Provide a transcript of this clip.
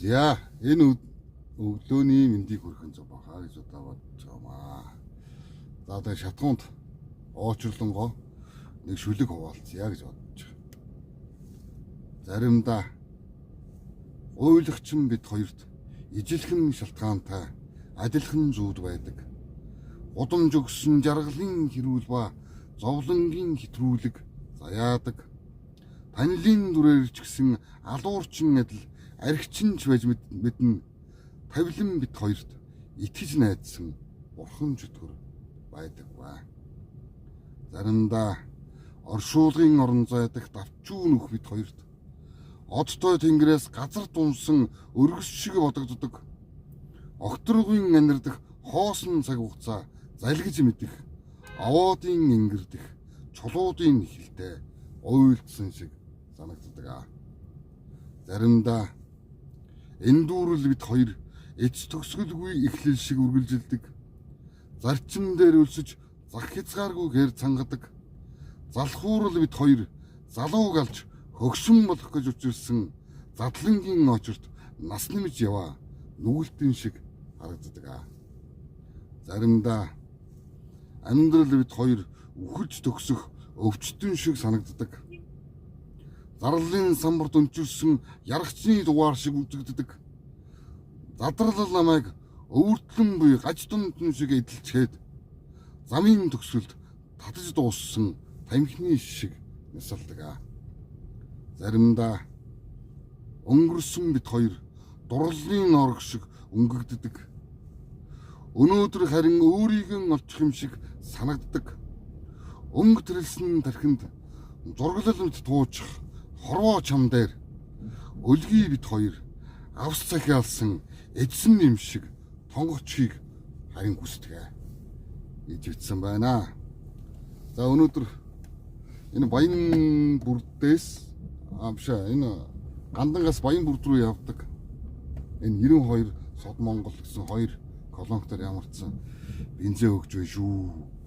За, энэ өглөөний мэндийг хүргэн зөв баха гэж удаа бодож байгаа маа. За, одоо шатгуунд оочирлонгоо нэг шүлэг хуваалцъя гэж бодож байгаа. Заримдаа уйлагчин бид хоёрт ижилхэн шалтгаантай адилхан зүүд байдаг. Гудамж өгсөн жаргалын хэрүүл ба зовлонгийн хэтрүүлэг заяадаг. Танилын дүрээр ч гэсэн алуурчин адил архичин ч байж мэднэ. Тавилан бид хоёрт итгэж найдсан бурхан чөтгөр байдаг ба. Заримдаа оршуулгын орон зай дах давчүү нөх бид хоёрт одтой тэнгэрээс газар дунсан өргөс шиг бодогддог. Огторгуйн анирдах хоосон цаг хугацаа залгиж мэдэх, овоодын ингэрдэх чулуудын хилтэй уйлдсан шиг санагддаг аа. Заримдаа эндүүрэл бид хоёр эц төгсгөлгүй эхлэл шиг үргэлжилдэг. Зарчим дээр өлсөж зах хязгааргүй гэр цангадаг. Залхуурал бид хоёр залууг алж хөгшин болох гэж учирсан задлангийн очирт нас нэмж яваа нүгэлтэн шиг харагддаг аа. Заримдаа амьдрал бид хоёр үхэж төгсөх өвчтөн шиг санагддаг. Зарлалын самбарт өнчирсөн ярагчны дугаар шиг үзэгддэг. Задрал намайг өвөртлөн буй гаж дундын шиг эдэлчгээд замын төгсгөлд татаж дууссан тамхины шиг нясалдаг аа. Заримдаа өнгөрсөн бид хоёр дурлалын норог шиг өнгөгддөг. Өнөөдөр харин өөрийгөө олчих юм шиг санагддаг. Өнгө тэрэлсэн тархинд зураглал мэт туучих хорвоо чам дээр өлгий бид хоёр авс захиалсан эзэн юм шиг тонгочхийг харин хүсдэг ээ гэж бичсэн байна. За, өнөөдөр энэ Баян бүрдээс биш ээ, энэ Гандангаас Баян бүрд рүү явдаг энэ 92 Сод Монгол гэсэн хоёр колонктоор ямарчсан бензин өгч байна шүү.